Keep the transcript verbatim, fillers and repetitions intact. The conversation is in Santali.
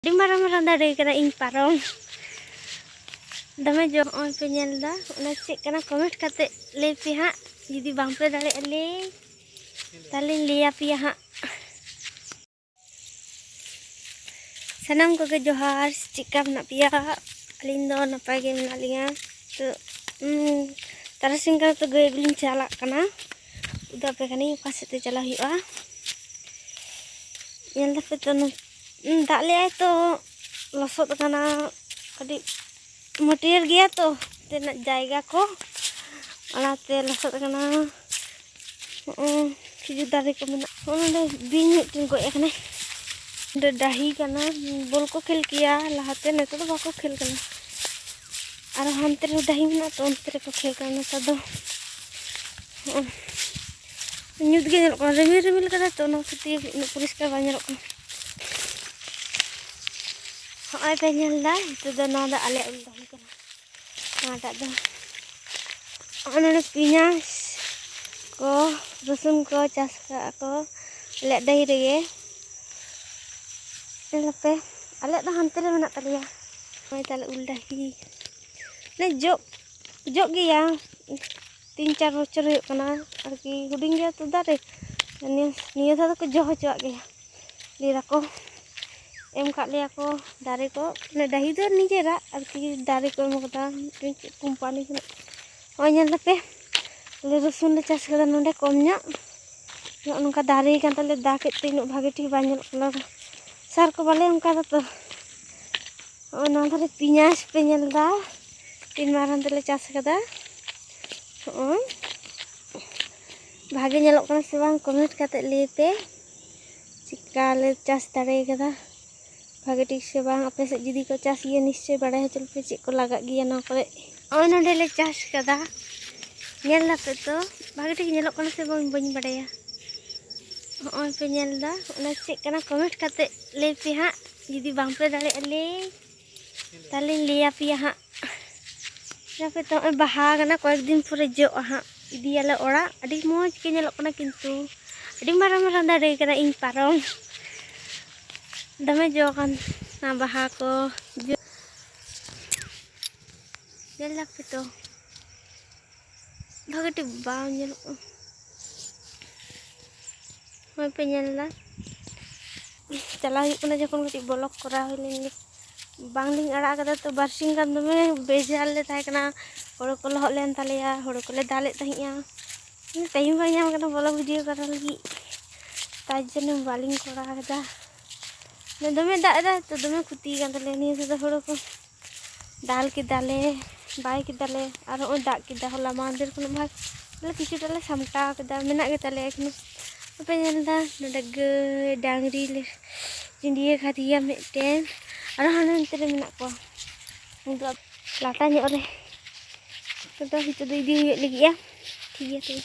ᱟᱹᱰᱤ ᱢᱟᱨᱟᱝ ᱢᱟᱨᱟᱝ ᱫᱟᱨᱮ ᱠᱟᱱᱟ ᱤᱧ ᱯᱟᱨᱚᱢ᱾ ᱫᱚᱢᱮ ᱡᱚ, ᱱᱚᱜᱼᱚᱭ ᱯᱮ ᱧᱮᱞ ᱮᱫᱟ, ᱚᱱᱟ ᱪᱮᱫ ᱠᱟᱱᱟ comment ᱠᱟᱛᱮ ᱞᱟᱹᱭ ᱯᱮ ᱦᱟᱸᱜ᱾ ᱡᱩᱫᱤ ᱵᱟᱝ ᱯᱮ ᱫᱟᱲᱮᱭᱟᱜᱼᱟ ᱞᱟᱹᱭ, ᱛᱟᱦᱞᱮᱧ ᱞᱟᱹᱭ ᱟᱯᱮᱭᱟ ᱦᱟᱸᱜ᱾ ᱥᱟᱱᱟᱢ ᱠᱚᱜᱮ ᱡᱚᱦᱟᱨ, ᱪᱮᱫᱠᱟ ᱢᱮᱱᱟᱜ ᱯᱮᱭᱟ? ᱟᱹᱞᱤᱧ ᱫᱚ ᱱᱟᱯᱟᱭ ᱜᱮ ᱢᱮᱱᱟᱜ ᱞᱤᱧᱟ᱾ ᱛᱚ, ᱩᱸ, ᱛᱟᱨᱟᱥᱤᱧ ᱠᱟᱱᱟ ᱛᱚ, ᱜᱟᱹᱭ ᱟᱹᱜᱩ ᱞᱤᱧ ᱪᱟᱞᱟᱜ ᱠᱟᱱᱟ᱾ ᱩᱫᱩᱜ ᱟᱯᱮ ᱠᱟᱹᱱᱟᱹᱧ ᱚᱠᱟ ᱥᱮᱫ ᱛᱮ ᱪᱟᱞᱟᱜ ᱦᱩᱭᱩᱜᱼᱟ᱾ ᱧᱮᱞ ᱫᱟᱯᱮ ᱛᱚ, ᱱᱚ-, ᱫᱟᱜ ᱞᱮᱜᱟᱭ ᱛᱚ, ᱞᱚᱥᱚᱫ ᱟᱠᱟᱱᱟ, ᱟᱹᱰᱤ ᱢᱟᱹᱴᱭᱟᱹᱲ ᱜᱮᱭᱟ ᱛᱚ ᱛᱮᱱᱟᱜ ᱡᱟᱭᱜᱟ ᱠᱚ, ᱚᱱᱟᱛᱮ ᱞᱚᱥᱚᱫ ᱟᱠᱟᱱᱟ᱾ ᱦᱚᱸᱜᱼᱚᱭ ᱠᱷᱤᱡᱩᱨ ᱫᱟᱨᱮ ᱠᱚ ᱢᱮᱱᱟᱜᱼᱟ᱾ ᱦᱚᱸᱜᱼᱚᱭ ᱱᱚᱰᱮ ᱵᱤᱧ ᱢᱤᱫᱴᱮᱱ ᱜᱚᱡ ᱟᱠᱟᱱᱟᱭ᱾ ᱱᱚᱰᱮ ᱰᱟᱹᱦᱤ ᱠᱟᱱᱟ, ᱵᱚᱞ ᱠᱚ ᱠᱷᱮᱞ ᱠᱮᱭᱟ ᱞᱟᱦᱟᱛᱮ, ᱱᱤᱛᱚᱜ ᱫᱚ ᱵᱟᱠᱚ ᱠᱷᱮᱞ ᱠᱟᱱᱟ᱾ ᱟᱨ ᱦᱟᱱᱛᱮ ᱨᱮ ᱰᱟᱹᱦᱤ ᱢᱮᱱᱟᱜᱼᱟ ᱛᱚ, ᱚᱱᱛᱮ ᱨᱮᱠᱚ ᱠᱷᱮᱞ ᱠᱟᱱᱟ ᱱᱮᱛᱟᱨ ᱫᱚ᱾ ᱦᱚᱸᱜᱼᱚᱭ ᱧᱩᱛ ᱜᱮ ᱧᱮᱞᱚᱜ ᱠᱟᱱᱟ, ᱨᱤᱢᱤᱞ ᱨᱤᱢᱤᱞ ᱠᱟᱫᱟᱭ ᱛᱚ, ᱚᱱᱟ ᱠᱷᱟᱹᱛᱤᱨ ᱩᱱᱟᱹᱜ ᱯᱚᱨᱤᱥᱠᱟᱨ ᱵᱟᱝ ᱧᱮᱞᱚᱜ ᱠᱟᱱᱟ᱾ ᱦᱚᱸᱜᱼᱚᱭ ᱯᱮ ᱧᱮᱞ ᱮᱫᱟ, ᱱᱤᱛᱚᱜ ᱫᱚ ᱱᱚᱣᱟ ᱫᱚ ᱟᱞᱮᱭᱟᱜ ᱩᱞ ᱫᱟᱨᱮ ᱠᱟᱱᱟ᱾ ᱱᱚᱣᱟᱴᱟᱜ ᱫᱚ ᱦᱚᱸᱜᱼᱚᱭ ᱱᱚᱰᱮ ᱯᱮᱸᱭᱟᱡᱽ ᱠᱚ, ᱨᱚᱥᱩᱱ ᱠᱚ ᱪᱟᱥ ᱠᱟᱜᱼᱟ ᱠᱚ ᱟᱞᱮᱭᱟᱜ ᱰᱟᱹᱦᱤ ᱨᱮᱜᱮ᱾ ᱧᱮᱞ ᱟᱯᱮ, ᱟᱞᱮᱭᱟᱜ ᱫᱚ ᱦᱟᱱᱛᱮ ᱨᱮ ᱢᱮᱱᱟᱜ ᱛᱟᱞᱮᱭᱟ᱾ ᱱᱚᱜᱼᱚᱭ ᱛᱟᱞᱮ ᱩᱞ ᱰᱟᱹᱦᱤ᱾ ᱢᱟᱱᱮ ᱡᱚᱜ, ᱡᱚᱜ ᱜᱮᱭᱟ, ᱛᱤᱱ ᱪᱟᱨ ᱵᱚᱪᱷᱚᱨ ᱦᱩᱭᱩᱜ ᱠᱟᱱᱟ ᱟᱨᱠᱤ, ᱦᱩᱰᱤᱧ ᱜᱮᱭᱟ ᱛᱚ ᱫᱟᱨᱮ᱾ ᱱᱤᱭᱟᱹ, ᱱᱤᱭᱟᱹ ᱫᱷᱟᱣ ᱫᱚᱠᱚ ᱡᱚ ᱦᱚᱪᱚᱣᱟᱜ ᱜᱮᱭᱟ᱾ ᱞᱟᱹᱭ ᱫᱟᱠᱚ ᱮᱢ ᱠᱟᱜ ᱞᱮᱭᱟ ᱠᱚ ᱫᱟᱨᱮ ᱠᱚ, ᱢᱟᱱᱮ ᱰᱟᱹᱦᱤ ᱫᱚ ᱱᱤᱡᱮᱨᱟᱜ ᱟᱨᱠᱤ, ᱫᱟᱨᱮ ᱠᱚ ᱮᱢ ᱠᱟᱫᱟ ᱢᱤᱫᱴᱮᱱ ᱪᱮᱫ ᱠᱳᱢᱯᱟᱱᱤ ᱠᱷᱚᱱᱟᱜ᱾ ᱱᱚᱜᱼᱚᱭ ᱧᱮᱞ ᱫᱟᱯᱮ, ᱟᱞᱮ ᱨᱚᱥᱩᱱ ᱞᱮ ᱪᱟᱥ ᱠᱟᱫᱟ ᱱᱚᱰᱮ ᱠᱚᱢ ᱧᱚᱜ᱾ ᱱᱚᱜᱼᱚ ᱱᱚᱝᱠᱟ ᱫᱟᱨᱮ ᱠᱟᱱ ᱛᱟᱞᱮ, ᱫᱟᱜ ᱮᱫ ᱛᱮ ᱩᱱᱟᱹᱜ ᱵᱷᱟᱜᱮ ᱴᱷᱤᱠ ᱵᱟᱝ ᱧᱮᱞᱚᱜ ᱠᱟᱱᱟ, ᱥᱟᱨ ᱠᱚ ᱵᱟᱞᱮ ᱮᱢ ᱠᱟᱫᱟ ᱛᱚ᱾ ᱱᱚᱜᱼᱚᱭ ᱱᱚᱣᱟ ᱫᱷᱟᱨᱮ ᱯᱮᱸᱭᱟᱡᱽ ᱯᱮ ᱧᱮᱞ ᱮᱫᱟ, ᱛᱤᱱ ᱢᱟᱨᱟᱝ ᱛᱮᱞᱮ ᱪᱟᱥ ᱠᱟᱫᱟ᱾ ᱱᱚᱜᱼᱚᱭ ᱵᱷᱟᱜᱮ ᱧᱮᱞᱚᱜ ᱠᱟᱱᱟ ᱥᱮ ᱵᱟᱝ, comment ᱠᱟᱛᱮ ᱞᱟᱹᱭ ᱯᱮ᱾ ᱪᱮᱫᱠᱟ ᱞᱮ ᱪᱟᱥ ᱫᱟᱲᱮ ᱠᱟᱫᱟ, ᱵᱷᱟᱜᱮ ᱴᱷᱤᱠ ᱥᱮ ᱵᱟᱝ᱾ ᱟᱯᱮ ᱥᱮᱫ ᱡᱩᱫᱤ ᱠᱚ ᱪᱟᱥ ᱜᱮᱭᱟ, ᱱᱤᱥᱪᱚᱭ ᱵᱟᱲᱟᱭ ᱦᱚᱪᱚ ᱞᱮᱯᱮ ᱪᱮᱫ ᱠᱚ ᱞᱟᱜᱟᱜ ᱜᱮᱭᱟ ᱱᱚᱣᱟ ᱠᱚᱨᱮ᱾ ᱱᱚᱜᱼᱚᱭ ᱱᱚᱸᱰᱮ ᱞᱮ ᱪᱟᱥ ᱠᱟᱫᱟ, ᱧᱮᱞ ᱫᱟᱯᱮ ᱛᱚ, ᱵᱷᱟᱜᱮ ᱴᱷᱤᱠ ᱧᱮᱞᱚᱜ ᱠᱟᱱᱟ ᱥᱮ ᱵᱟᱝ ᱵᱟᱹᱧ ᱵᱟᱲᱟᱭᱟ᱾ ᱱᱚᱜᱼᱚᱭ ᱯᱮ ᱧᱮᱞ ᱮᱫᱟ, ᱚᱱᱟ ᱪᱮᱫ ᱠᱟᱱᱟ comment ᱠᱟᱛᱮ ᱞᱟᱹᱭ ᱯᱮ ᱦᱟᱸᱜ, ᱡᱩᱫᱤ ᱵᱟᱝ ᱯᱮ ᱫᱟᱲᱮᱭᱟᱜᱼᱟ ᱞᱟᱹᱭ, ᱛᱟᱦᱞᱮᱧ ᱞᱟᱹᱭ ᱟᱯᱮᱭᱟ ᱦᱟᱸᱜ᱾ ᱧᱮᱞ ᱯᱮ ᱛᱚ, ᱱᱚᱜᱼᱚᱭ ᱵᱟᱦᱟ ᱠᱟᱱᱟ, ᱠᱚᱭᱮᱠ ᱫᱤᱱ ᱯᱚᱨᱮ ᱡᱚᱜᱼᱟ ᱦᱟᱸᱜ, ᱤᱫᱤᱭᱟᱞᱮ ᱚᱲᱟᱜ᱾ ᱟᱹᱰᱤ ᱢᱚᱡᱽ ᱜᱮ ᱧᱮᱞᱚᱜ ᱠᱟᱱᱟ, ᱠᱤᱱᱛᱩ ᱟᱹᱰᱤ ᱢᱟᱨᱟᱝ ᱢᱟᱨᱟᱝ ᱫᱟᱨᱮ ᱠᱟᱱᱟ ᱤᱧ ᱯᱟᱨᱚᱢ᱾ ᱫᱚᱢᱮ ᱡᱚ ᱠᱟᱱᱟ ᱵᱟᱦᱟ ᱠᱚ᱾ ᱡᱚ-, ᱧᱮᱞ ᱫᱟᱯᱮ ᱛᱚ, ᱵᱷᱟᱜᱮ ᱴᱷᱤᱠ ᱵᱟᱝ ᱧᱮᱞᱚᱜ ᱠᱟᱱᱟ᱾ ᱦᱳᱭ ᱯᱮ ᱧᱮᱞ ᱫᱟ, ᱪᱟᱞᱟᱣ ᱦᱩᱭᱩᱜ ᱠᱟᱱᱟ ᱡᱚᱠᱷᱚᱱ ᱠᱟᱹᱴᱤᱡ ᱵᱞᱚᱜ ᱠᱚᱨᱟᱣ ᱦᱩᱭ ᱞᱮᱱ ᱜᱮ᱾ ᱵᱟᱝᱞᱤᱧ ᱟᱲᱟᱜ ᱠᱟᱫᱟ ᱛᱚ, ᱵᱟᱨᱥᱤᱧ ᱜᱟᱱ ᱫᱚᱢᱮ ᱵᱮᱡᱟᱨ ᱞᱮ ᱛᱟᱦᱮᱸ ᱠᱟᱱᱟ᱾ ᱦᱳᱲᱳ ᱠᱚ ᱞᱚᱦᱚᱫ ᱞᱮᱱ ᱛᱟᱞᱮᱭᱟ, ᱦᱳᱲᱳ ᱠᱚᱞᱮ ᱫᱟᱞᱮᱫ ᱛᱟᱦᱮᱸᱜᱼᱟ, ᱴᱟᱭᱤᱢ ᱵᱟᱭ ᱧᱟᱢ ᱠᱟᱱᱟ ᱵᱞᱚᱜ ᱵᱷᱤᱰᱤᱭᱳ ᱠᱚᱨᱟᱣ ᱞᱟᱹᱜᱤᱫ, ᱛᱟᱨ ᱡᱚᱱᱱᱚ ᱵᱟᱹᱞᱤᱧ ᱠᱚᱨᱟᱣ ᱠᱟᱫᱟ᱾ ᱫᱚᱢᱮ ᱫᱟᱜ ᱮᱫᱟ ᱛᱚ, ᱫᱚᱢᱮ ᱠᱷᱚᱛᱤ ᱠᱟᱱ ᱛᱟᱞᱮᱭᱟ ᱱᱤᱭᱟᱹ ᱫᱷᱟᱣ ᱫᱚ ᱦᱳᱲᱳ ᱠᱚ᱾ ᱫᱟᱞ ᱠᱮᱫᱟᱞᱮ, ᱵᱟᱭ ᱠᱮᱫᱟᱞᱮ, ᱟᱨ ᱦᱚᱸᱜᱼᱚᱭ ᱫᱟᱜ ᱠᱮᱫᱟ ᱦᱚᱞᱟ ᱢᱟᱦᱫᱮᱨ ᱠᱷᱚᱱᱟᱜ ᱵᱷᱟᱜᱽ᱾ ᱵᱚᱞᱮ ᱠᱤᱪᱷᱩᱴᱟ ᱞᱮ ᱥᱟᱢᱴᱟᱣ ᱠᱮᱫᱟ, ᱢᱮᱱᱟᱜ ᱜᱮᱛᱟᱞᱮᱭᱟ ᱮᱠᱷᱚᱱᱳ᱾ ᱵᱟᱯᱮ ᱧᱮᱞ ᱮᱫᱟ, ᱱᱚᱰᱮ ᱜᱟᱹᱭ ᱰᱟᱝᱨᱤ ᱞᱮ ᱪᱤᱸᱰᱤᱭᱟᱹ ᱠᱟᱫᱮᱭᱟ ᱢᱤᱫᱴᱮᱱ, ᱟᱨᱚ ᱦᱟᱱᱮ ᱱᱚᱱᱛᱮ ᱨᱮ ᱢᱮᱱᱟᱜ ᱠᱚᱣᱟ᱾ ᱩᱱᱠᱩ ᱫᱚ ᱞᱟᱴᱟ ᱧᱚᱜ ᱨᱮ, ᱟᱫᱚ ᱱᱤᱛᱚᱜ ᱫᱚ ᱤᱫᱤ ᱦᱩᱭᱩᱜ ᱞᱟᱹᱜᱤᱫᱼᱟ᱾ ᱴᱷᱤᱠ ᱜᱮᱭᱟ ᱛᱚᱵᱮ᱾